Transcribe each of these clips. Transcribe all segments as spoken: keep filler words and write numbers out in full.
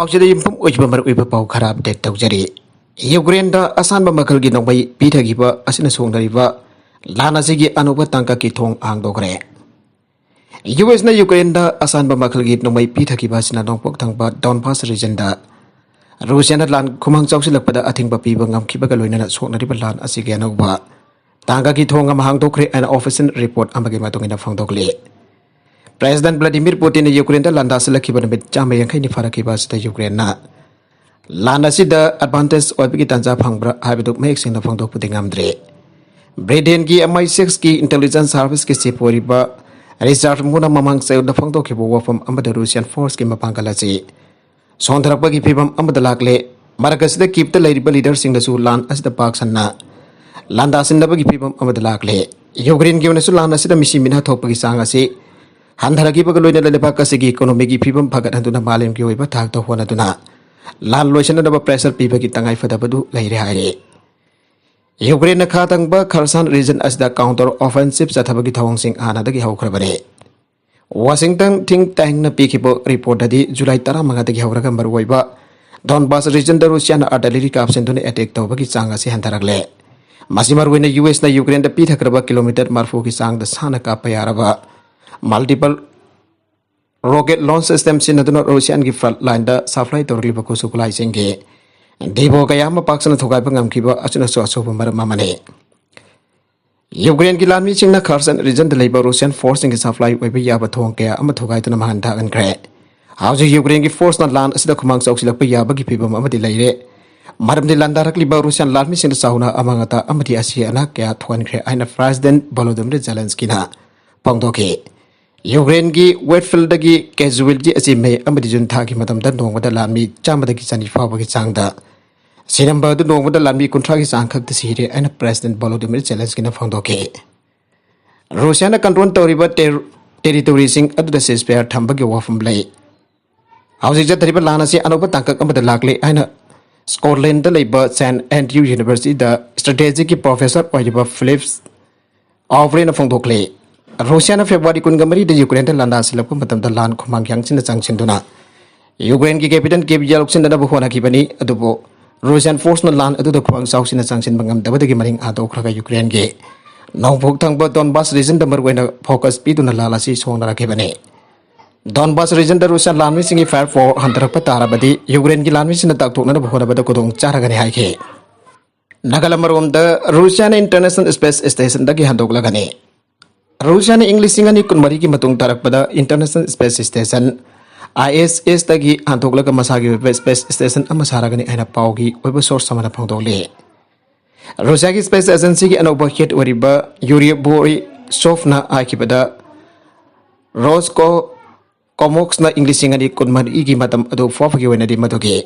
ꯄꯥꯎꯁꯤꯗ ꯌꯨꯝꯐꯝ ꯑꯣꯏꯈꯤꯕ ꯃꯔꯨꯑꯣꯏꯕ ꯄꯥꯎ ꯈꯔ ꯑꯞꯗꯦꯠ ꯇꯧꯖꯔꯤ꯫ ꯌꯨꯀ꯭ꯔꯦꯟꯗ ꯑꯁꯥꯟꯕ ꯃꯈꯜꯒꯤ ꯅꯣꯡꯃꯩ ꯄꯤꯊꯈꯤꯕ ꯑꯁꯤꯅ ꯁꯣꯛꯅꯔꯤꯕ ꯂꯥꯟ ꯑꯁꯤꯒꯤ ꯑꯅꯧꯕ ꯇꯥꯡꯀꯛꯀꯤ ꯊꯣꯡ ꯍꯥꯡꯗꯣꯛꯈ꯭ꯔꯦ꯫ ꯌꯨ ꯑꯦꯁꯅ ꯌꯨꯀ꯭ꯔꯦꯟꯗ ꯑꯁꯥꯟꯕ ꯃꯈꯜꯒꯤ ꯅꯣꯡꯃꯩ ꯄꯤꯊꯈꯤꯕ ꯑꯁꯤꯅ ꯅꯣꯡꯄꯣꯛ ꯊꯪꯕ ꯗꯣꯟꯕꯥꯁ ꯔꯤꯖꯟꯗ ꯔꯨꯁꯤꯌꯥꯅ ꯂꯥꯟ ꯈꯨꯃꯥꯡ ꯆꯥꯎꯁꯤꯜꯂꯛꯄꯗ ꯑꯊꯤꯡꯕ ꯄꯤꯕ ꯉꯝꯈꯤꯕꯒ ꯂꯣꯏꯅꯅ ꯁꯣꯛꯅꯔꯤꯕ ꯂꯥꯟ ꯑꯁꯤꯒꯤ ꯑꯅꯧꯕ ꯇꯥꯡꯀꯛꯀꯤ ꯊꯣꯡ ꯑꯃ ꯍꯥꯡꯗꯣꯛꯈ꯭ꯔꯦ ꯍꯥꯏꯅ ꯑꯣꯐꯤꯁꯤꯌꯦꯜ ꯔꯤꯄꯣꯔꯠ ꯑꯃꯒꯤ ꯃꯇꯨꯡ ꯏꯟꯅ ꯐꯣꯡꯗꯣꯛꯂꯤ꯫ ꯄ꯭ꯔꯦꯁꯤꯗꯦꯟꯠ ꯚ꯭ꯂꯥꯗꯤꯃꯤꯔ ꯄꯨꯇꯤꯟꯅ ꯌꯨꯀ꯭ꯔꯦꯟꯗ ꯂꯥꯟꯗꯥꯁꯤꯜꯂꯛꯈꯤꯕ ꯅꯨꯃꯤꯠ ꯆꯥꯝꯃ ꯌꯥꯡꯈꯩꯅꯤ ꯐꯥꯔꯛꯈꯤꯕ ꯑꯁꯤꯗ ꯌꯨꯀ꯭ꯔꯦꯟꯅ ꯂꯥꯟ ꯑꯁꯤꯗ ꯑꯦꯗꯚꯥꯟꯇꯦꯖ ꯑꯣꯏꯕꯒꯤ ꯇꯥꯟꯖꯥ ꯐꯪꯕ꯭ꯔꯥ ꯍꯥꯏꯕꯗꯨ ꯃꯌꯦꯛ ꯁꯦꯡꯅ ꯐꯣꯡꯗꯣꯛꯄꯗꯤ ꯉꯝꯗ꯭ꯔꯤ꯫ ꯕ꯭ꯔꯤꯇꯦꯟꯒꯤ ꯑꯦꯝ ꯑꯥꯏ ꯁꯤꯛꯁꯀꯤ ꯏꯟꯇꯦꯂꯤꯖꯦꯟꯁ ꯁꯥꯔꯚꯤꯁꯀꯤ ꯆꯤꯐ ꯑꯣꯏꯔꯤꯕ ꯔꯤꯆꯥꯔꯗ ꯃꯨꯔꯅ ꯃꯃꯥꯡ ꯆꯌꯣꯜꯗ ꯐꯣꯡꯗꯣꯛꯈꯤꯕ ꯋꯥꯐꯝ ꯑꯃꯗ ꯔꯨꯁꯤꯌꯥꯟ ꯐꯣꯔꯁꯀꯤ ꯃꯄꯥꯡꯒꯜ ꯑꯁꯤ ꯁꯣꯟꯊꯔꯛꯄꯒꯤ ꯐꯤꯕꯝ ꯑꯃꯗ ꯂꯥꯛꯂꯦ꯫ ꯃꯔꯛ ꯑꯁꯤꯗ ꯀꯤꯞꯇ ꯂꯩꯔꯤꯕ ꯂꯤꯗꯔꯁꯤꯡꯅꯁꯨ ꯂꯥꯟ ꯑꯁꯤꯗ ꯄꯥꯛ ꯁꯟꯅ ꯂꯥꯟꯗꯥꯁꯤꯟꯅꯕꯒꯤ ꯐꯤꯕꯝ ꯑꯃꯗ ꯂꯥꯛꯂꯦ꯫ ꯌꯨꯀ꯭ꯔꯦꯟꯒꯤ ꯑꯣꯏꯅꯁꯨ ꯂꯥꯟ ꯑꯁꯤꯗ ꯃꯤꯁꯤ ꯃꯤꯅꯥ ꯊꯣꯛꯄꯒꯤ ꯆꯥꯡ ꯑꯁꯤ ꯍꯟꯊꯔꯛꯈꯤꯕꯒ ꯂꯣꯏꯅꯅ ꯂꯩꯕꯥꯛ ꯑꯁꯤꯒꯤ ꯏꯀꯣꯅꯣꯃꯤꯒꯤ ꯐꯤꯕꯝ ꯐꯒꯠꯍꯟꯗꯨꯅ ꯃꯥꯂꯦꯝꯒꯤ ꯑꯣꯏꯕ ꯊꯥꯛꯇ ꯍꯣꯠꯅꯗꯨꯅ ꯂꯥꯟ ꯂꯣꯏꯁꯤꯟꯅꯅꯕ ꯄ꯭ꯔꯦꯁꯔ ꯄꯤꯕꯒꯤ ꯇꯉꯥꯏ ꯐꯗꯕꯗꯨ ꯂꯩꯔꯦ ꯍꯥꯏꯔꯦ꯫ ꯌꯨꯀ꯭ꯔꯦꯟꯅ ꯈꯥ ꯊꯪꯕ ꯈꯔꯁꯥꯟ ꯔꯤꯖꯟ ꯑꯁꯤꯗ ꯀꯥꯎꯟꯇꯔ ꯑꯣꯐꯦꯟꯁꯤꯞ ꯆꯠꯊꯕꯒꯤ ꯊꯧꯑꯣꯡꯁꯤꯡ ꯍꯥꯟꯅꯗꯒꯤ ꯍꯧꯈ꯭ꯔꯕꯅꯤ꯫ ꯋꯥꯁꯤꯡꯇꯟ ꯊꯤꯡ ꯇꯦꯡꯅ ꯄꯤꯈꯤꯕ ꯔꯤꯄꯣꯔꯠꯇꯗꯤ ꯖꯨꯂꯥꯏ ꯇꯔꯥꯃꯉꯥꯗꯒꯤ ꯍꯧꯔꯒ ꯃꯔꯨꯑꯣꯏꯕ ꯗꯣꯟꯕꯥꯁ ꯔꯤꯖꯟꯗ ꯔꯨꯁꯤꯌꯥꯅ ꯑꯥꯔꯇꯤꯂꯔꯤ ꯀꯥꯞꯁꯤꯟꯗꯨꯅ ꯑꯦꯇꯦꯛ ꯇꯧꯕꯒꯤ ꯆꯥꯡ ꯑꯁꯤ ꯍꯟꯊꯔꯛꯂꯦ꯫ ꯃꯁꯤ ꯃꯔꯨꯑꯣꯏꯅ ꯌꯨ ꯑꯦꯁꯅ ꯌꯨꯀ꯭ꯔꯦꯟꯗ ꯄꯤꯊꯈ꯭ꯔꯕ ꯀꯤꯂꯣꯃꯤꯇꯔ ꯃꯔꯤꯐꯨꯒꯤ ꯆꯥꯡꯗ ꯁꯥꯟꯅ ꯀꯥꯞꯄ ꯌꯥꯔꯕ ꯃꯜꯇꯤꯄꯜ ꯔꯣꯀꯦꯠ ꯂꯣꯟꯆ ꯁꯤꯁꯇꯦꯝ ꯁꯤꯖꯤꯟꯅꯗꯨꯅ ꯔꯨꯁꯤꯌꯥꯟꯒꯤ ꯐ꯭ꯔꯟꯠ ꯂꯥꯏꯟꯗ ꯁꯄ꯭ꯂꯥꯏ ꯇꯧꯔꯛꯂꯤꯕ ꯈꯨꯠꯁꯨ ꯈꯨꯠꯂꯥꯏꯁꯤꯡꯒꯤ ꯗꯤꯄꯣ ꯀꯌꯥ ꯑꯃ ꯄꯥꯛ ꯁꯟꯅ ꯊꯨꯒꯥꯏꯕ ꯉꯝꯈꯤꯕ ꯑꯁꯤꯅꯁꯨ ꯑꯆꯧꯕ ꯃꯔꯝ ꯑꯃꯅꯤ꯫ ꯌꯨꯀ꯭ꯔꯦꯟꯒꯤ ꯂꯥꯟꯃꯤꯁꯤꯡꯅ ꯈꯔꯁꯟ ꯔꯤꯖꯟꯗ ꯂꯩꯕ ꯔꯨꯁꯤꯌꯥꯟ ꯐꯣꯔꯁꯁꯤꯡꯒꯤ ꯁꯄ꯭ꯂꯥꯏ ꯑꯣꯏꯕ ꯌꯥꯕ ꯊꯣꯡ ꯀꯌꯥ ꯑꯃ ꯊꯨꯒꯥꯏꯗꯨꯅ ꯃꯥꯡꯍꯟ ꯊꯥꯛꯍꯟꯈ꯭ꯔꯦ꯫ ꯍꯧꯖꯤꯛ ꯌꯨꯀ꯭ꯔꯦꯟꯒꯤ ꯐꯣꯔꯁꯅ ꯂꯥꯟ ꯑꯁꯤꯗ ꯈꯨꯃꯥꯡ ꯆꯥꯎꯁꯤꯜꯂꯛꯄ ꯌꯥꯕꯒꯤ ꯐꯤꯕꯝ ꯑꯃꯗꯤ ꯂꯩꯔꯦ, ꯃꯔꯝꯗꯤ ꯂꯥꯟꯗꯥꯔꯛꯂꯤꯕ ꯔꯨꯁꯤꯌꯥꯟ ꯂꯥꯟꯃꯤꯁꯤꯡꯅ ꯆꯥꯎꯅ ꯑꯃꯥꯡ ꯑꯇꯥ ꯑꯃꯗꯤ ꯑꯁꯤ ꯑꯅꯥ ꯀꯌꯥ ꯊꯣꯛꯍꯟꯈ꯭ꯔꯦ ꯍꯥꯏꯅ ꯄ꯭ꯔꯦꯁꯤꯗꯦꯟꯠ ꯚꯣꯂꯣꯗꯤꯃꯤꯔ ꯖꯦꯂꯦꯟꯁꯀꯤꯅ ꯐꯣꯡꯗꯣꯛꯈꯤ꯫ ꯌꯨꯀ꯭ꯔꯦꯟꯒꯤ ꯋꯦꯠꯐꯤꯜꯗꯒꯤ ꯀꯦꯖꯨꯋꯦꯂꯤꯇꯤ ꯑꯁꯤ ꯃꯦ ꯑꯃꯗꯤ ꯖꯨꯟ ꯊꯥꯒꯤ ꯃꯇꯝꯗ ꯅꯣꯡꯃꯗ ꯂꯥꯟꯃꯤ ꯆꯥꯝꯃꯗꯒꯤ ꯆꯅꯤ ꯐꯥꯎꯕꯒꯤ ꯆꯥꯡꯗ ꯁꯤꯔꯝꯕ ꯑꯗꯨ ꯅꯣꯡꯃꯗ ꯂꯥꯟꯃꯤ ꯀꯨꯟꯊ꯭ꯔꯥꯒꯤ ꯆꯥꯡ ꯈꯛꯇ ꯁꯤꯔꯦ ꯍꯥꯏꯅ ꯄ꯭ꯔꯦꯁꯤꯗꯦꯟꯠ ꯚꯣꯂꯣꯗꯤꯃꯤꯔ ꯖꯦꯂꯦꯟꯁꯀꯤꯅ ꯐꯣꯡꯗꯣꯛꯈꯤ꯫ ꯔꯨꯁꯤꯌꯥꯅ ꯀꯟꯇ꯭ꯔꯣꯜ ꯇꯧꯔꯤꯕ ꯇꯦꯔ-, ꯇꯦꯔꯤꯇꯣꯔꯤꯁꯤꯡ ꯑꯗꯨꯗ ꯁꯤꯖꯐꯥꯌꯔ ꯊꯝꯕꯒꯤ ꯋꯥꯐꯝ ꯂꯩ꯫ ꯍꯧꯖꯤꯛ ꯆꯠꯊꯔꯤꯕ ꯂꯥꯟ ꯑꯁꯤ ꯑꯅꯧꯕ ꯇꯥꯡꯀꯛ ꯑꯃꯗ ꯂꯥꯛꯂꯦ ꯍꯥꯏꯅ ꯁ꯭ꯀꯣꯠꯂꯦꯟꯗ ꯂꯩꯕ ꯁꯦꯟꯠ ꯑꯦꯟꯗ꯭ꯔꯌꯨ ꯌꯨꯅꯤꯚꯔꯁꯤꯇꯤꯗ ꯁ꯭ꯇ꯭ꯔꯦꯇꯦꯖꯤꯛꯀꯤ ꯄ꯭ꯔꯣꯐꯦꯁꯔ ꯑꯣꯏꯔꯤꯕ ꯐꯤꯂꯤꯞꯁ ꯑꯥꯎꯕ꯭ꯔꯦꯅ ꯐꯣꯡꯗꯣꯛꯂꯦ꯫ ꯔꯨꯁꯤꯌꯥꯅ ꯐꯦꯕ꯭ꯔꯨꯋꯥꯔꯤ ꯀꯨꯟꯒ ꯃꯔꯤꯗ ꯌꯨꯀ꯭ꯔꯦꯟꯗ ꯂꯥꯟꯗꯥꯁꯤꯜꯂꯛꯄ ꯃꯇꯝꯗ ꯂꯥꯟ ꯈꯨꯃꯥꯡ ꯌꯥꯡꯁꯤꯟꯅ ꯆꯪꯁꯤꯟꯗꯨꯅ ꯌꯨꯀ꯭ꯔꯦꯟꯒꯤ ꯀꯦꯄꯤꯇꯦꯜ ꯀꯤꯞ ꯌꯧꯁꯤꯟꯅꯅꯕ ꯍꯣꯠꯅꯈꯤꯕꯅꯤ, ꯑꯗꯨꯕꯨ ꯔꯨꯁꯤꯌꯥꯟ ꯐꯣꯔꯁꯅ ꯂꯥꯟ ꯑꯗꯨꯗ ꯈꯨꯃꯥꯡ ꯆꯥꯎꯁꯤꯟꯅ ꯆꯪꯁꯤꯟꯕ ꯉꯝꯗꯕꯗꯒꯤ ꯃꯅꯤꯡ ꯍꯟꯗꯣꯛꯈ꯭ꯔꯒ ꯌꯨꯀ꯭ꯔꯦꯟꯒꯤ ꯅꯣꯡꯄꯣꯛ ꯊꯪꯕ ꯗꯣꯟꯕꯥꯁ ꯔꯤꯖꯟꯗ ꯃꯔꯨꯑꯣꯏꯅ ꯐꯣꯀꯁ ꯄꯤꯗꯨꯅ ꯂꯥꯟ ꯑꯁꯤ ꯁꯣꯛꯅꯔꯛꯈꯤꯕꯅꯤ꯫ ꯗꯣꯟꯕꯥꯁ ꯔꯤꯖꯟꯗ ꯔꯨꯁꯤꯌꯥꯟ ꯂꯥꯟꯃꯤꯁꯤꯡꯒꯤ ꯐꯥꯌꯔ ꯐꯣꯔ ꯍꯟꯊꯔꯛꯄ ꯇꯥꯔꯕꯗꯤ ꯌꯨꯀ꯭ꯔꯦꯟꯒꯤ ꯂꯥꯟꯃꯤꯁꯤꯡꯅ ꯇꯥꯛꯊꯣꯛꯅꯅꯕ ꯍꯣꯠꯅꯕꯗ ꯈꯨꯗꯣꯡ ꯆꯥꯔꯒꯅꯤ ꯍꯥꯏꯈꯤ꯫ ꯅꯥꯒꯥꯂꯝ ꯑꯃꯔꯣꯝꯗ ꯔꯨꯁꯤꯌꯥꯅ ꯏꯟꯇꯔꯅꯦꯁꯅꯦꯜ ꯁ꯭ꯄꯦꯁ ꯁ꯭ꯇꯦꯁꯟꯗꯒꯤ ꯍꯟꯗꯣꯛꯂꯒꯅꯤ꯫ ꯔꯨꯁꯤꯌꯥꯅ ꯏꯪ ꯂꯤꯁꯤꯡ ꯑꯅꯤ ꯀꯨꯟꯃꯔꯤꯒꯤ ꯃꯇꯨꯡ ꯇꯥꯔꯛꯄꯗ ꯏꯟꯇꯔꯅꯦꯁꯅꯦꯜ ꯁ꯭ꯄꯦꯁ ꯁ꯭ꯇꯦꯁꯟ, ꯑꯥꯏ ꯑꯦꯁ ꯑꯦꯁꯇꯒꯤ ꯍꯟꯗꯣꯛꯂꯒ ꯃꯁꯥꯒꯤ ꯑꯣꯏꯕ ꯁ꯭ꯄꯦꯁ ꯁ꯭ꯇꯦꯁꯟ ꯑꯃ ꯁꯥꯔꯒꯅꯤ ꯍꯥꯏꯅ ꯄꯥꯎꯒꯤ ꯑꯣꯏꯕ ꯁꯣꯔꯁ ꯑꯃꯅ ꯐꯣꯡꯗꯣꯛꯂꯤ꯫ ꯔꯨꯁꯤꯌꯥꯒꯤ ꯁ꯭ꯄꯦꯁ ꯑꯦꯖꯦꯟꯁꯤꯒꯤ ꯑꯅꯧꯕ ꯍꯦꯗ ꯑꯣꯏꯔꯤꯕ ꯌꯨꯔꯤ ꯕꯣꯔꯤꯁꯣꯐꯅ ꯍꯥꯏꯈꯤꯕꯗ, ꯔꯣꯁꯀꯣ ꯀꯣꯃꯣꯛꯁꯅ ꯏꯪ ꯂꯤꯁꯤꯡ ꯑꯅꯤ ꯀꯨꯟꯃꯔꯤꯒꯤ ꯃꯇꯝ ꯑꯗꯨ ꯐꯥꯎꯕꯒꯤ ꯑꯣꯏꯅꯗꯤ ꯃꯗꯨꯒꯤ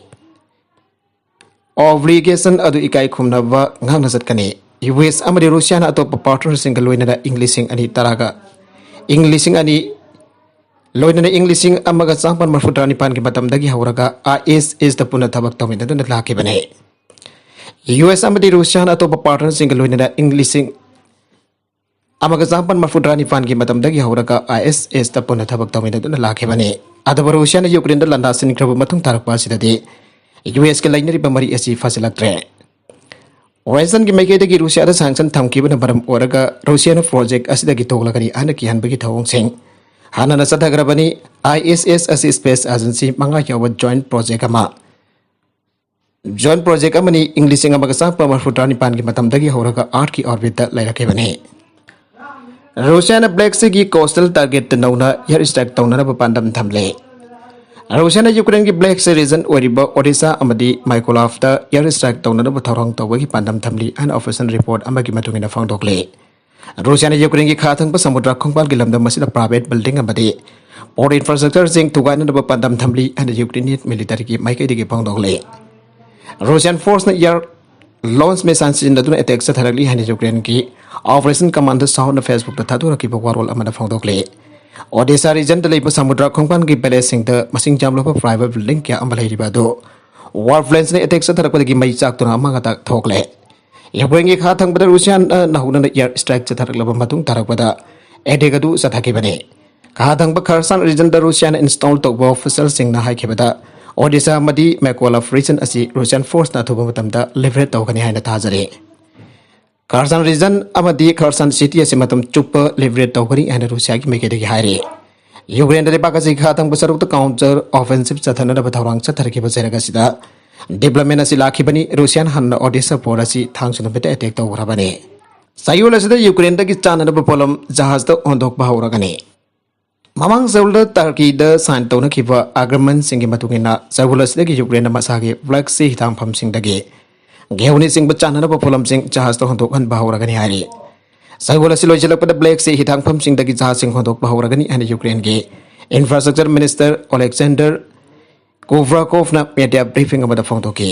ꯑꯣꯕ꯭ꯂꯤꯒꯦꯁꯟ ꯑꯗꯨ ꯏꯀꯥꯏ ꯈꯨꯝꯅꯕ ꯉꯥꯛꯅ ꯆꯠꯀꯅꯤ꯫ ꯌꯨ ꯑꯦꯁ ꯑꯃꯗꯤ ꯔꯨꯁꯤꯌꯥꯅ ꯑꯇꯣꯞꯄ ꯄꯥꯔꯠꯅꯔꯁꯤꯡꯒ ꯂꯣꯏꯅꯅ ꯏꯪ ꯂꯤꯁꯤꯡ ꯑꯅꯤ ꯇꯔꯥꯒ, ꯏꯪ ꯂꯤꯁꯤꯡ ꯑꯅꯤ, ꯂꯣꯏꯅꯅ ꯏꯪ ꯂꯤꯁꯤꯡ ꯑꯃꯒ ꯆꯥꯃꯥꯄꯟ ꯃꯔꯤꯐꯨ ꯇꯔꯥꯅꯤꯄꯥꯟꯒꯤ ꯃꯇꯝꯗꯒꯤ ꯍꯧꯔꯒ ꯑꯥꯏ ꯑꯦꯁ ꯑꯦꯁꯇ ꯄꯨꯟꯅ ꯊꯕꯛ ꯇꯧꯃꯤꯟꯅꯗꯨꯅ ꯂꯥꯛꯈꯤꯕꯅꯤ꯫ ꯌꯨ ꯑꯦꯁ ꯑꯃꯗꯤ ꯔꯨꯁꯤꯌꯥꯅ ꯑꯇꯣꯞꯄ ꯄꯥꯔꯠꯅꯔꯁꯤꯡꯒ ꯂꯣꯏꯅꯅ ꯏꯪ ꯂꯤꯁꯤꯡ ꯑꯃꯒ ꯆꯥꯃꯥꯄꯟ ꯃꯔꯤꯐꯨ ꯇꯔꯥꯅꯤꯄꯥꯟꯒꯤ ꯃꯇꯝꯗꯒꯤ ꯍꯧꯔꯒ ꯑꯥꯏ ꯑꯦꯁ ꯑꯦꯁꯇ ꯄꯨꯟꯅ ꯊꯕꯛ ꯇꯧꯃꯤꯟꯅꯗꯨꯅ ꯂꯥꯛꯈꯤꯕꯅꯤ꯫ ꯑꯗꯨꯕꯨ ꯔꯨꯁꯤꯌꯥꯅ ꯌꯨꯀ꯭ꯔꯦꯟꯗ ꯂꯥꯟꯗꯥꯁꯤꯟꯈ꯭ꯔꯕ ꯃꯇꯨꯡ ꯇꯥꯔꯛꯄ ꯑꯁꯤꯗꯗꯤ ꯌꯨ ꯑꯦꯁꯀ ꯂꯩꯅꯔꯤꯕ ꯃꯔꯤ ꯑꯁꯤ ꯐꯖꯤꯜꯂꯛꯇ꯭ꯔꯦ꯫ ꯋꯥꯁꯤꯡꯇꯟꯒꯤ ꯃꯥꯏꯀꯩꯗꯒꯤ ꯔꯨꯁꯤꯌꯥꯗ ꯁꯥꯡꯁꯟ ꯊꯝꯈꯤꯕꯅ ꯃꯔꯝ ꯑꯣꯏꯔꯒ ꯔꯨꯁꯤꯌꯥꯅ ꯄ꯭ꯔꯣꯖꯦꯛ ꯑꯁꯤꯗꯒꯤ ꯇꯣꯛꯂꯒꯅꯤ ꯍꯥꯏꯅ ꯀꯤꯍꯟꯕꯒꯤ ꯊꯧꯑꯣꯡꯁꯤꯡ ꯍꯥꯟꯅꯅ ꯆꯠꯊꯈ꯭ꯔꯕꯅꯤ꯫ ꯑꯥꯏ ꯑꯦꯁ ꯑꯦꯁ ꯑꯁꯤ ꯁ꯭ꯄꯦꯁ ꯑꯦꯖꯦꯟꯁꯤ ꯃꯉꯥ ꯌꯥꯎꯕ ꯖꯣꯏꯟ ꯄ꯭ꯔꯣꯖꯦꯛ ꯑꯃ, ꯖꯣꯏꯟ ꯄ꯭ꯔꯣꯖꯦꯛ ꯑꯃꯅꯤ꯫ ꯏꯪ ꯂꯤꯁꯤꯡ ꯑꯃꯒ ꯆꯥꯃꯥꯄꯟ ꯃꯔꯤꯐꯨ ꯇꯔꯥꯅꯤꯄꯥꯟꯒꯤ ꯃꯇꯝꯗꯒꯤ ꯍꯧꯔꯒ ꯑꯥꯔꯊꯀꯤ ꯑꯣꯔꯕꯤꯠꯇ ꯂꯩꯔꯛꯈꯤꯕꯅꯤ꯫ ꯔꯨꯁꯤꯌꯥꯅ ꯕ꯭ꯂꯦꯛ ꯁꯤꯒꯤ ꯀꯣꯁꯇꯦꯜ ꯇꯥꯔꯒꯦꯠꯇ ꯅꯧꯅ ꯑꯦꯌꯔ ꯁ꯭ꯇ꯭ꯔꯥꯏꯛ ꯇꯧꯅꯅꯕ ꯄꯥꯟꯗꯝ ꯊꯝꯂꯦ꯫ ꯔꯨꯁꯤꯌꯥꯅ ꯌꯨꯀ꯭ꯔꯦꯟꯒꯤ ꯕ꯭ꯂꯦꯛ ꯁꯤ ꯔꯤꯖꯟ ꯑꯣꯏꯔꯤꯕ ꯑꯣꯗꯦꯁꯥ ꯑꯃꯗꯤ ꯃꯥꯏꯀꯣꯂꯥꯐꯇ ꯑꯦꯌꯔ ꯁ꯭ꯇ꯭ꯔꯥꯏꯛ ꯇꯧꯅꯅꯕ ꯊꯧꯔꯥꯡ ꯇꯧꯕꯒꯤ ꯄꯥꯟꯗꯝ ꯊꯝꯂꯤ ꯍꯥꯏꯅ ꯑꯣꯐꯤꯁꯤꯌꯦꯜ ꯔꯤꯄꯣꯔꯠ ꯑꯃꯒꯤ ꯃꯇꯨꯡ ꯏꯟꯅ ꯐꯣꯡꯗꯣꯛꯂꯤ꯫ ꯔꯨꯁꯤꯌꯥꯅ ꯌꯨꯀ꯭ꯔꯦꯟꯒꯤ ꯈꯥ ꯊꯪꯕ ꯁꯃꯨꯗ꯭ꯔ ꯈꯣꯡꯕꯥꯜꯒꯤ ꯂꯝꯗꯝ ꯑꯁꯤꯗ ꯄ꯭ꯔꯥꯏꯚꯦꯠ ꯕꯤꯜꯗꯤꯡ ꯑꯃꯗꯤ ꯄꯣꯔꯠ ꯏꯟꯐ꯭ꯔꯥꯁ꯭ꯇ꯭ꯔꯛꯆꯔꯁꯤꯡ ꯊꯨꯒꯥꯏꯅꯅꯕ ꯄꯥꯟꯗꯝ ꯊꯝꯂꯤ ꯍꯥꯏꯅ ꯌꯨꯀ꯭ꯔꯦꯅꯤꯌꯟ ꯃꯤꯂꯤꯇꯔꯤꯒꯤ ꯃꯥꯏꯀꯩꯗꯒꯤ ꯐꯣꯡꯗꯣꯛꯂꯤ꯫ ꯔꯨꯁꯤꯌꯥꯟ ꯐꯣꯔꯁꯅ ꯑꯦꯌꯔ ꯂꯣꯟꯁ ꯃꯤꯁꯥꯏꯜ ꯁꯤꯖꯤꯟꯅꯗꯨꯅ ꯑꯦꯇꯦꯛ ꯆꯠꯊꯔꯛꯂꯤ ꯍꯥꯏꯅ ꯌꯨꯀ꯭ꯔꯦꯟꯒꯤ ꯑꯣꯄꯔꯦꯁꯟ ꯀꯃꯥꯟꯗꯔ ꯁꯥꯎꯠꯅ ꯐꯦꯁꯕꯨꯛꯇ ꯊꯥꯗꯣꯔꯛꯈꯤꯕ ꯋꯥꯔꯣꯜ ꯑꯃꯗ ꯐꯣꯡꯗꯣꯛꯂꯤ꯫ ꯑꯣꯗꯦꯁꯥ ꯔꯤꯖꯟꯗ ꯂꯩꯕ ꯁꯃꯨꯗ꯭ꯔ ꯈꯣꯡꯕꯥꯜꯒꯤ ꯄꯦꯂꯦꯁꯁꯤꯡꯗ ꯃꯁꯤꯡ ꯌꯥꯝꯂꯕ ꯄ꯭ꯔꯥꯏꯚꯦꯠ ꯕꯤꯜꯗꯤꯡ ꯀꯌꯥ ꯑꯃ ꯂꯩꯔꯤꯕ ꯑꯗꯨ ꯋꯥꯔ ꯄ꯭ꯂꯦꯟꯁꯅ ꯑꯦꯇꯦꯛ ꯆꯠꯊꯔꯛꯄꯗꯒꯤ ꯃꯩ ꯆꯥꯛꯇꯨꯅ ꯑꯃꯥꯡ ꯑꯇꯥ ꯊꯣꯛꯂꯦ꯫ ꯌꯨꯀ꯭ꯔꯦꯟꯒꯤ ꯈꯥ ꯊꯪꯕꯗ ꯔꯨꯁꯤꯌꯥꯅ ꯅꯧꯍꯧꯅꯅ ꯑꯦꯌꯔ ꯁ꯭ꯇ꯭ꯔꯥꯏꯛ ꯆꯠꯊꯔꯛꯂꯕ ꯃꯇꯨꯡ ꯇꯥꯔꯛꯄꯗ ꯑꯦꯇꯦꯛ ꯑꯗꯨ ꯆꯠꯊꯈꯤꯕꯅꯤ꯫ ꯈꯥ ꯊꯪꯕ ꯈꯔꯁꯥꯟ ꯔꯤꯖꯟꯗ ꯔꯨꯁꯤꯌꯥꯅ ꯏꯟꯁꯇꯣꯜ ꯇꯧꯕ ꯑꯣꯐꯤꯁꯤꯌꯦꯜꯁꯤꯡꯅ ꯍꯥꯏꯈꯤꯕꯗ, ꯑꯣꯗꯤꯁꯥ ꯑꯃꯗꯤ ꯃꯦꯀꯣꯂꯥꯐ ꯔꯤꯖꯟ ꯑꯁꯤ ꯔꯨꯁꯤꯌꯥꯟ ꯐꯣꯔꯁꯅ ꯑꯊꯨꯕ ꯃꯇꯝꯗ ꯂꯤꯕꯔꯦꯠ ꯇꯧꯒꯅꯤ ꯍꯥꯏꯅ ꯊꯥꯖꯔꯤ꯫ ꯈꯔꯁꯥꯟ ꯔꯤꯖꯟ ꯑꯃꯗꯤ ꯈꯔꯁꯥꯟ ꯁꯤꯇꯤ ꯑꯁꯤ ꯃꯇꯝ ꯆꯨꯞꯄ ꯂꯤꯕꯔꯦꯠ ꯇꯧꯒꯅꯤ ꯍꯥꯏꯅ ꯔꯨꯁꯤꯌꯥꯒꯤ ꯃꯥꯏꯀꯩꯗꯒꯤ ꯍꯥꯏꯔꯤ꯫ ꯌꯨꯀ꯭ꯔꯦꯟꯗ ꯂꯩꯕꯥꯛ ꯑꯁꯤꯒꯤ ꯈꯥ ꯊꯪꯕ ꯁꯔꯨꯛꯇ ꯀꯥꯎꯟꯇꯔ ꯑꯣꯐꯦꯟꯁꯤꯞ ꯆꯠꯊꯅꯅꯕ ꯊꯧꯔꯥꯡ ꯆꯠꯊꯔꯛꯈꯤꯕ ꯆꯩꯔꯛ ꯑꯁꯤꯗ ꯗꯤꯕ꯭ꯂꯞꯃꯦꯟ ꯑꯁꯤ ꯂꯥꯛꯈꯤꯕꯅꯤ꯫ ꯔꯨꯁꯤꯌꯥꯅ ꯍꯥꯟꯅ ꯑꯣꯗꯤꯁꯥ ꯄꯣꯔꯠ ꯑꯁꯤ ꯊꯥꯡꯁꯨ ꯅꯨꯃꯤꯠꯇ ꯑꯦꯇꯦꯛ ꯇꯧꯈ꯭ꯔꯕꯅꯤ꯫ ꯆꯌꯣꯜ ꯑꯁꯤꯗ ꯌꯨꯀ꯭ꯔꯦꯟꯗꯒꯤ ꯆꯥꯅꯅꯕ ꯄꯣꯠꯂꯝ ꯖꯍꯥꯖꯇ ꯍꯣꯟꯗꯣꯛꯄ ꯍꯧꯔꯒꯅꯤ꯫ ꯃꯃꯥꯡ ꯆꯌꯣꯜꯗ ꯇꯔꯀꯤꯗ ꯁꯥꯏꯟ ꯇꯧꯅꯈꯤꯕ ꯑꯦꯒ꯭ꯔꯤꯃꯦꯟꯁꯤꯡꯒꯤ ꯃꯇꯨꯡ ꯏꯟꯅ, ꯆꯌꯣꯜ ꯑꯁꯤꯗꯒꯤ ꯌꯨꯀ꯭ꯔꯦꯟꯅ ꯃꯁꯥꯒꯤ ꯕ꯭ꯂꯦꯛ ꯁꯤ ꯍꯤꯊꯥꯡꯐꯝꯁꯤꯡꯗꯒꯤ ꯒꯦꯍꯨꯅ ꯆꯤꯡꯕ ꯆꯥꯅꯅꯕ ꯄꯣꯠꯂꯝꯁꯤꯡ ꯖꯍꯥꯖꯇ ꯍꯣꯟꯗꯣꯛꯍꯟꯕ ꯍꯧꯔꯒꯅꯤ ꯍꯥꯏꯔꯤ꯫ ꯆꯌꯣꯜ ꯑꯁꯤ ꯂꯣꯏꯁꯤꯜꯂꯛꯄꯗ ꯕ꯭ꯂꯦꯛ ꯁꯤ ꯍꯤꯊꯥꯡꯐꯝꯁꯤꯡꯗꯒꯤ ꯖꯍꯥꯖꯁꯤꯡ ꯍꯣꯟꯗꯣꯛꯄ ꯍꯧꯔꯒꯅꯤ ꯍꯥꯏꯅ ꯌꯨꯀ꯭ꯔꯦꯟꯒꯤ ꯏꯟꯐ꯭ꯔꯥꯁ꯭ꯇ꯭ꯔꯛꯆꯔ ꯃꯤꯅꯤꯁꯇꯔ ꯑꯣꯂꯦꯛꯁꯦꯟꯗꯔ ꯀꯨꯕ꯭ꯔꯥꯀꯣꯐꯅ ꯃꯤꯗꯤꯌꯥ ꯕ꯭ꯔꯤꯐꯤꯡ ꯑꯃꯗ ꯐꯣꯡꯗꯣꯛꯈꯤ꯫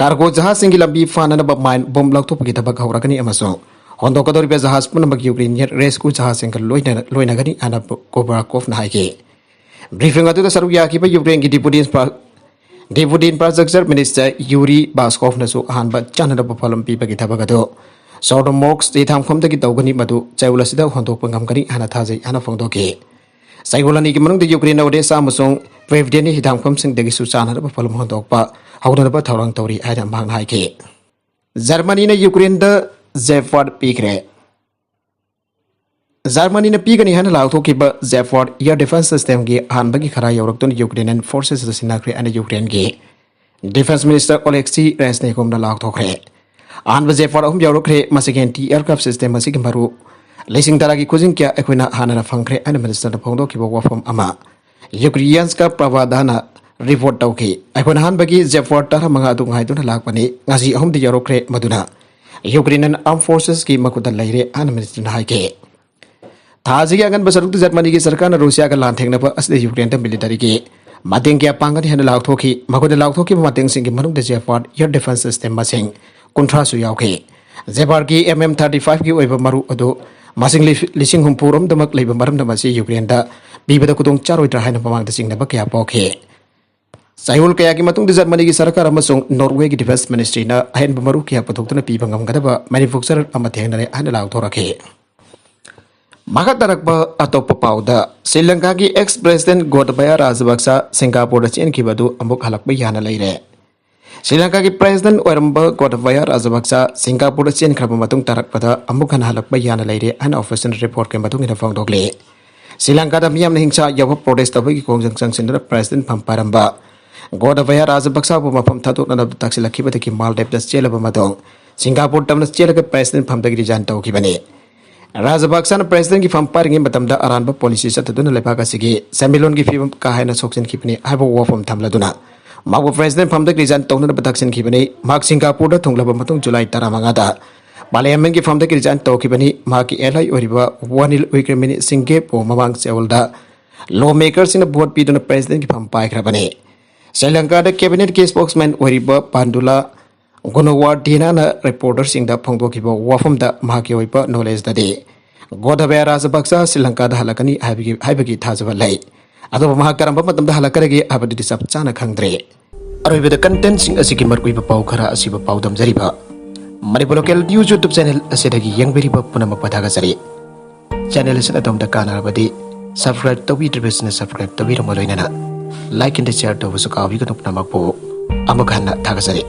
ꯀꯥꯔꯒꯣ ꯖꯍꯥꯖꯁꯤꯡꯒꯤ ꯂꯝꯕꯤ ꯐꯥꯅꯅꯕ ꯃꯥꯏꯟ ꯕꯣꯝ ꯂꯧꯊꯣꯛꯄꯒꯤ ꯊꯕꯛ ꯍꯧꯔꯒꯅꯤ ꯑꯃꯁꯨꯡ ꯍꯣꯟꯗꯣꯛꯀꯗꯧꯔꯤꯕ ꯖꯍꯥꯖ ꯄꯨꯝꯅꯃꯛ ꯌꯨꯀ꯭ꯔꯦꯅꯤꯌꯟ ꯔꯦꯁꯀ꯭ꯌꯨ ꯖꯍꯥꯖꯁꯤꯡꯒ ꯂꯣꯏꯅꯅ ꯂꯣꯏꯅꯒꯅꯤ ꯍꯥꯏꯅ ꯀꯨꯕ꯭ꯔꯥꯀꯣꯐꯅ ꯍꯥꯏꯈꯤ꯫ ꯕ꯭ꯔꯤꯐꯤꯡ ꯑꯗꯨꯗ ꯁꯔꯨꯛ ꯌꯥꯈꯤꯕ ꯌꯨꯀ꯭ꯔꯦꯟꯒꯤ deputy infra-, deputy infrastructure minister Yuri ꯕꯥꯁꯀꯣꯐꯅꯁꯨ ꯑꯍꯥꯟꯕ ꯆꯥꯅꯅꯕ ꯄꯣꯠꯂꯝ ꯄꯤꯕꯒꯤ ꯊꯕꯛ ꯑꯗꯨ ꯁꯣꯔꯗꯣꯃꯣꯛꯁ ꯍꯤꯊꯥꯡꯐꯝꯗꯒꯤ ꯇꯧꯒꯅꯤ, ꯃꯗꯨ ꯆꯌꯣꯜ ꯑꯁꯤꯗ ꯍꯣꯟꯗꯣꯛꯄ ꯉꯝꯒꯅꯤ ꯍꯥꯏꯅ ꯊꯥꯖꯩ ꯍꯥꯏꯅ ꯐꯣꯡꯗꯣꯛꯈꯤ꯫ ꯆꯌꯣꯜ ꯑꯅꯤꯒꯤ ꯃꯅꯨꯡꯗ ꯌꯨꯀ꯭ꯔꯦꯟꯅ ꯑꯣꯗꯦꯁꯥ ꯑꯃꯁꯨꯡ ꯄ꯭ꯔꯦꯚꯗꯦꯅꯤ ꯍꯤꯊꯥꯡꯐꯝꯁꯤꯡꯗꯒꯤꯁꯨ ꯆꯥꯅꯅꯕ ꯄꯣꯠꯂꯝ ꯍꯣꯟꯗꯣꯛꯄ ꯍꯧꯅꯅꯕ ꯊꯧꯔꯥꯡ ꯇꯧꯔꯤ ꯍꯥꯏꯅ ꯃꯍꯥꯛꯅ ꯍꯥꯏꯈꯤ꯫ ꯖꯔꯃꯅꯤꯅ ꯌꯨꯀ꯭ꯔꯦꯟꯗ ꯖꯦꯐꯥꯔꯠ ꯄꯤꯈ꯭ꯔꯦ꯫ ꯖꯔꯃꯅꯤꯅ ꯄꯤꯒꯅꯤ ꯍꯥꯏꯅ ꯂꯥꯎꯊꯣꯛꯈꯤꯕ ꯖꯦꯐꯥꯔꯠ ꯏꯌꯔ ꯗꯤꯐꯦꯟꯁ ꯁꯤꯁꯇꯦꯝꯒꯤ ꯑꯍꯥꯟꯕꯒꯤ ꯈꯔ ꯌꯧꯔꯛꯇꯨꯅ ꯌꯨꯀ꯭ꯔꯦꯅꯤꯌꯟ ꯐꯣꯔꯁꯦꯁꯇ ꯁꯤꯟꯅꯈ꯭ꯔꯦ ꯍꯥꯏꯅ ꯌꯨꯀ꯭ꯔꯦꯟꯒꯤ ꯗꯤꯐꯦꯟꯁ ꯃꯤꯅꯤꯁꯇꯔ ꯑꯣꯂꯦꯛꯁꯤ ꯔꯦꯁꯅꯤꯀꯣꯝꯅ ꯂꯥꯎꯊꯣꯛꯈ꯭ꯔꯦ꯫ ꯑꯍꯥꯟꯕ ꯖꯦꯐꯥꯔꯠ ꯑꯍꯨꯝ ꯌꯧꯔꯛꯈ꯭ꯔꯦ꯫ ꯃꯁꯤꯒꯤ ꯑꯦꯟꯇꯤ ꯑꯦꯌꯔꯀ꯭ꯔꯥꯐ ꯁꯤꯁꯇꯦꯝ ꯑꯁꯤꯒꯤ ꯃꯔꯨ ꯂꯤꯁꯤꯡ ꯇꯔꯥꯒꯤ ꯈꯨꯖꯤꯡ ꯀꯌꯥ ꯑꯩꯈꯣꯏꯅ ꯍꯥꯟꯅꯅ ꯐꯪꯈ꯭ꯔꯦ ꯍꯥꯏꯅ ꯃꯤꯅꯤꯁꯇꯔꯅ ꯐꯣꯡꯗꯣꯛꯈꯤꯕ ꯋꯥꯐꯝ ꯑꯃ ꯌꯨꯀ꯭ꯔꯤꯌꯟꯁꯀ ꯄ꯭ꯔꯚꯥꯗꯥꯅ ꯔꯤꯄꯣꯔꯠ ꯇꯧꯈꯤ꯫ ꯑꯩꯈꯣꯏꯅ ꯑꯍꯥꯟꯕꯒꯤ ꯖꯦꯐꯥꯔ ꯇꯔꯥꯃꯉꯥ ꯑꯗꯨ ꯉꯥꯏꯗꯨꯅ ꯂꯥꯛꯄꯅꯤ꯫ ꯉꯁꯤ ꯑꯍꯨꯝꯗꯤ ꯌꯧꯔꯛꯈ꯭ꯔꯦ, ꯃꯗꯨꯅ ꯌꯨꯀ꯭ꯔꯦꯅꯤꯌꯟ ꯑꯥꯔꯝ ꯐꯣꯔꯁꯦꯁꯀꯤ ꯃꯈꯨꯠꯇ ꯂꯩꯔꯦ ꯍꯥꯏꯅ ꯃꯤꯅꯤꯁꯇꯔꯅ ꯍꯥꯏꯈꯤ꯫ ꯊꯥ ꯑꯁꯤꯒꯤ ꯑꯉꯟꯕ ꯁꯔꯨꯛꯇ ꯖꯔꯃꯅꯤꯒꯤ ꯁꯔꯀꯥꯔꯅ ꯔꯨꯁꯤꯌꯥꯒ ꯂꯥꯟꯊꯦꯡꯅꯕ ꯑꯁꯤꯗ ꯌꯨꯀ꯭ꯔꯦꯟꯗ ꯃꯤꯂꯤꯇꯔꯤꯒꯤ ꯃꯇꯦꯡ ꯀꯌꯥ ꯄꯥꯡꯒꯅꯤ ꯍꯥꯏꯅ ꯂꯥꯎꯊꯣꯛꯈꯤ꯫ ꯃꯈꯣꯏꯅ ꯂꯥꯎꯊꯣꯛꯈꯤꯕ ꯃꯇꯦꯡꯁꯤꯡꯒꯤ ꯃꯅꯨꯡꯗ ꯖꯦꯐꯥꯔꯠ ꯏꯌꯔ ꯗꯤꯐꯦꯟꯁ ꯁꯤꯁꯇꯦꯝ ꯃꯁꯤꯡ ꯀꯨꯟꯊ꯭ꯔꯥꯁꯨ ꯌꯥꯎꯈꯤ꯫ ꯖꯦꯐꯥꯔꯒꯤ ꯑꯦꯝ ꯑꯦꯝ ꯊꯥꯔꯇꯤ ꯐꯥꯏꯚꯀꯤ ꯑꯣꯏꯕ ꯃꯔꯨ ꯑꯗꯨ ꯃꯁꯤꯡ ꯂꯤ-, ꯂꯤꯁꯤꯡ ꯍꯨꯝꯐꯨꯔꯣꯝꯗꯃꯛ ꯂꯩꯕ ꯃꯔꯝꯅ ꯃꯁꯤ ꯌꯨꯀ꯭ꯔꯦꯟꯗ ꯄꯤꯕꯗ ꯈꯨꯗꯣꯡ ꯆꯥꯔꯣꯏꯗ꯭ꯔꯥ ꯍꯥꯏꯅ ꯃꯃꯥꯡꯗ ꯆꯤꯡꯅꯕ ꯀꯌꯥ ꯄꯣꯛꯈꯤ꯫ ꯆꯌꯣꯜ ꯀꯌꯥꯒꯤ ꯃꯇꯨꯡꯗ ꯖꯔꯃꯅꯤꯒꯤ ꯁꯔꯀꯥꯔ ꯑꯃꯁꯨꯡ ꯅꯣꯔꯋꯦꯒꯤ ꯗꯤꯐꯦꯟꯁ ꯃꯤꯅꯤꯁꯇ꯭ꯔꯤꯅ ꯑꯍꯦꯟꯕ ꯃꯔꯨ ꯀꯌꯥ ꯄꯨꯊꯣꯛꯇꯨꯅ ꯄꯤꯕ ꯉꯝꯒꯗꯕ ꯃꯦꯅꯨꯐꯦꯛꯆꯔꯔ ꯑꯃ ꯊꯦꯡꯅꯔꯦ ꯍꯥꯏꯅ ꯂꯥꯎꯊꯣꯔꯛꯈꯤ꯫ ꯃꯈꯥ ꯇꯥꯔꯛꯄ ꯑꯇꯣꯞꯄ ꯄꯥꯎꯗ, ꯁ꯭ꯔꯤ ꯂꯪꯀꯥꯒꯤ ex president ꯒꯣꯇꯕꯌꯥ ꯔꯥꯖꯄꯛꯁ ꯁꯤꯡꯒꯥꯄꯨꯔꯗ ꯆꯦꯟꯈꯤꯕ ꯑꯗꯨ ꯑꯃꯨꯛ ꯍꯜꯂꯛꯄ ꯌꯥꯅ ꯂꯩꯔꯦ꯫ ꯁ꯭ꯔꯤ ꯂꯪꯀꯥꯒꯤ president ꯑꯣꯏꯔꯝꯕ ꯒꯣꯇꯕꯌꯥ ꯔꯥꯖꯄꯛꯁ ꯁꯤꯡꯒꯥꯄꯨꯔꯗ ꯆꯦꯟꯈ꯭ꯔꯕ ꯃꯇꯨꯡ ꯇꯥꯔꯛꯄꯗ ꯑꯃꯨꯛ ꯍꯟꯅ ꯍꯜꯂꯛꯄ ꯌꯥꯅ ꯂꯩꯔꯦ ꯍꯥꯏꯅ official reportꯀꯤ ꯃꯇꯨꯡ ꯏꯟꯅ ꯐꯣꯡꯗꯣꯛꯂꯤ꯫ ꯁ꯭ꯔꯤ ꯂꯪꯀꯥꯗ ꯃꯤꯌꯥꯝꯅ ꯍꯤꯡꯁꯥ ꯌꯥꯎꯕ protest ꯇꯧꯕꯒꯤ ꯈꯣꯡꯖꯪ ꯆꯪꯁꯤꯟꯗꯨꯅ president ꯐꯝ ꯄꯥꯏꯔꯝꯕ ꯒꯣꯇꯕꯌꯥ ꯔꯥꯖꯄꯛꯁꯕꯨ ꯃꯐꯝ ꯊꯥꯗꯣꯛꯅꯅꯕ ꯇꯛꯁꯤꯜꯂꯛꯈꯤꯕꯗꯒꯤ ꯃꯥꯜꯗꯤꯞꯇ ꯆꯦꯜꯂꯕ ꯃꯇꯨꯡ ꯁꯤꯡꯒꯥꯄꯨꯔ ꯇꯝꯅ ꯆꯦꯜꯂꯒ president ꯐꯝꯗꯒꯤ resign ꯇꯧꯈꯤꯕꯅꯤ꯫ ꯔꯥꯖꯄꯛꯁꯅ presidentꯀꯤ ꯐꯝ ꯄꯥꯏꯔꯤꯉꯩ ꯃꯇꯝꯗ ꯑꯔꯥꯟꯕ policy ꯆꯠꯊꯗꯨꯅ ꯂꯩꯕꯥꯛ ꯑꯁꯤꯒꯤ ꯁꯦꯟꯃꯤꯠꯂꯣꯟꯒꯤ ꯐꯤꯕꯝ ꯀꯥ ꯍꯦꯟꯅ ꯁꯣꯛꯆꯤꯟꯈꯤꯕꯅꯤ ꯍꯥꯏꯕ ꯋꯥꯐꯝ ꯊꯝꯂꯗꯨꯅ ꯃꯍꯥꯛꯄꯨ president ꯐꯝꯗꯒꯤ resign ꯇꯧꯅꯅꯕ ꯇꯛꯁꯤꯟꯈꯤꯕꯅꯤ꯫ ꯃꯍꯥꯛ ꯁꯤꯡꯒꯥꯄꯨꯔꯗ ꯊꯨꯡꯂꯕ ꯃꯇꯨꯡ ꯖꯨꯂꯥꯏ ꯇꯔꯥꯃꯉꯥꯗ parliamentꯀꯤ ꯐꯝꯗꯒꯤ resign ꯇꯧꯈꯤꯕꯅꯤ꯫ ꯃꯍꯥꯛꯀꯤ ally ꯑꯣꯏꯔꯤꯕ ꯋꯥꯅꯤꯜ ꯋꯤꯀ꯭ꯔꯦꯃꯤꯅꯤ ꯁꯤꯡꯒꯦꯕꯨ ꯃꯃꯥꯡ ꯆꯌꯣꯜꯗ lawmakerꯁꯤꯡꯅ vote ꯄꯤꯗꯨꯅ presidentꯀꯤ ꯐꯝ ꯄꯥꯏꯈ꯭ꯔꯕꯅꯤ꯫ ꯁ꯭ꯔꯤ ꯂꯪꯀꯥꯗ cabinetꯀꯤ spokesman ꯑꯣꯏꯔꯤꯕ ꯄꯥꯟꯗꯨꯂꯥ ꯒꯨꯅꯋꯥꯔꯗꯤꯅꯥꯅ reporterꯁꯤꯡꯗ ꯐꯣꯡꯗꯣꯛꯈꯤꯕ ꯋꯥꯐꯝꯗ ꯃꯍꯥꯛꯀꯤ ꯑꯣꯏꯕ knowledgeꯇꯗꯤ ꯒꯣꯇꯕꯌꯥ ꯔꯥꯖꯄꯛꯁ ꯁ꯭ꯔꯤ ꯂꯪꯀꯥꯗ ꯍꯜꯂꯛꯀꯅꯤ ꯍꯥꯏꯕꯒꯤ, ꯍꯥꯏꯕꯒꯤ ꯊꯥꯖꯕ ꯂꯩ꯫ ꯑꯗꯨꯕꯨ ꯃꯍꯥꯛ ꯀꯔꯝꯕ ꯃꯇꯝꯗ ꯍꯜꯂꯛꯀꯗꯒꯦ ꯍꯥꯏꯕꯗꯨꯗꯤ ꯆꯞ ꯆꯥꯅ ꯈꯪꯗ꯭ꯔꯤ꯫ ꯑꯔꯣꯏꯕꯗ contentꯁꯤꯡ ꯑꯁꯤꯒꯤ ꯃꯔꯨꯑꯣꯏꯕ ꯄꯥꯎ ꯈꯔ ꯑꯁꯤꯕꯨ ꯄꯥꯎꯗꯝꯖꯔꯤꯕ Manipur local news YouTube channel ꯑꯁꯤꯗꯒꯤ ꯌꯦꯡꯕꯤꯔꯤꯕ ꯄꯨꯝꯅꯃꯛꯄꯨ ꯊꯥꯒꯠꯆꯔꯤ꯫ Channel ꯑꯁꯤꯅ ꯑꯗꯣꯝꯗ ꯀꯥꯟꯅꯔꯕꯗꯤ subscribe ꯇꯧꯕꯤꯗ꯭ꯔꯤꯕꯁꯤꯡꯅ subscribe ꯇꯧꯕꯤꯔꯝꯕ ꯂꯣꯏꯅꯅ like and share ꯇꯧꯕꯁꯨ ꯀꯥꯎꯕꯤꯒꯅꯨ꯫ ꯄꯨꯝꯅꯃꯛꯄꯨ ꯑꯃꯨꯛ ꯍꯟꯅ ꯊꯥꯒꯠꯆꯔꯤ꯫